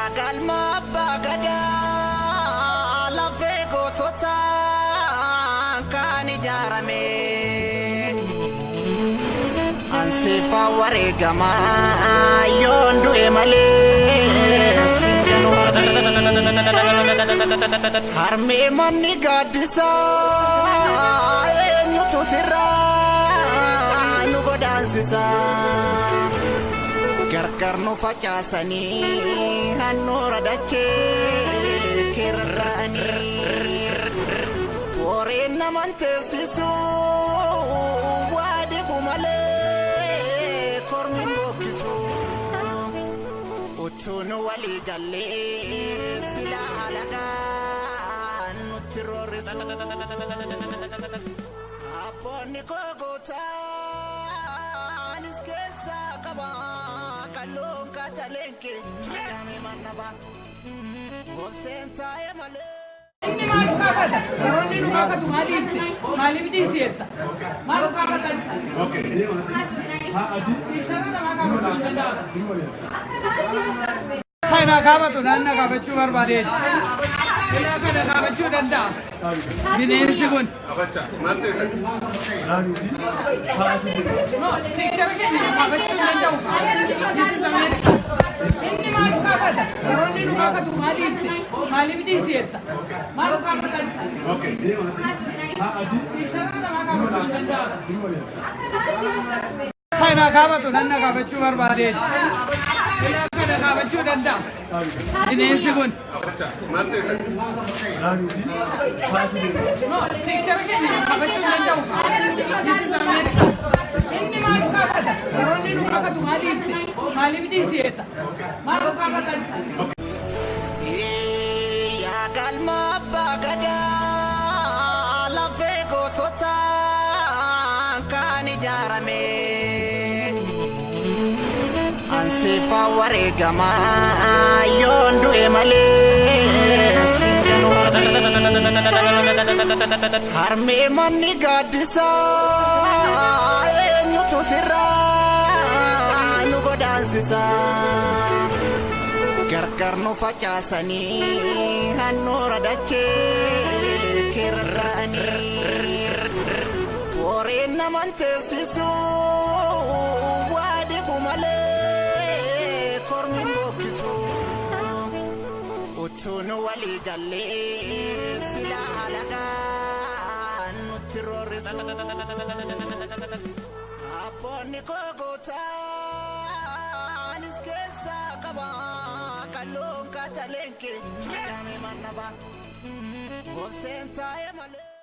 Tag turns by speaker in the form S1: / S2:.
S1: Yaa galma abbaa gadaa lafee goototaan kan ijaarame. Ansifa wareegamaa yoon du'e malee singan warree. Harmee manni gaaddisaa eenyutu sirraa nu godaansisaa. Gargar nu facaasanii handhuura dachee keerra ta'anii. Warreen naman teessisu waa dhibu malee kormi bokkisu. Utuu nu walii gallee sila alagaan nutti roorrisu. Abboonni koo gootaanis keessaa qaba kalluun kataleenke damee mannaba. Obseen taa'ee malee.
S2: Inni maal gaafata? Yeroo inni nu gaafatu maaliifti? Maaliif dhiisi jetta? Maal gaafatan? Picture namaa gaafachuu hin danda'amu. Kana gaafatu naanna gaafachuu barbaadeeti. Ilaa kana gaafachuu danda'a. Bineensi kun. No, picture keenya gaafachuu hin danda'u. This is America. Inni maal gaafata? Yeroo inni nu gaafatu maaliifti? Maaliif dhiisi jetta? Maal gaafatan? Picture namaa gaafachuu hin danda'amu. Kana gaafatu nanna gaafachuu barbaadeeti. Ilaa kana gaafachuu danda'a. Bineensi kun. No, picture keenya gaafachuu hin danda'u. This is America. Inni maal gaafata? Yeroo inni nu gaafatu maaliifti? Maaliif dhiisi jetta? Maal gaafatan?
S1: Yaa galma abbaa gadaa lafee goototaan kan ijaarame. Ansifa wareegamaa yoon du'e malee singan warree. Harmee manni gaaddisaa eenyutu sirraa nu godaansisaa. Gargar nu facaasanii handhuura dachee keerra ta'anii. Warreen naman teessisu waa dhibu malee kormi bokkisu. Utuu nu walii gallee sila alagaan nutti roorrisu. Abboonni koo gootaanis keessaa qaba kalluun kataleenke damee mannaba. Obseen taa'ee malee.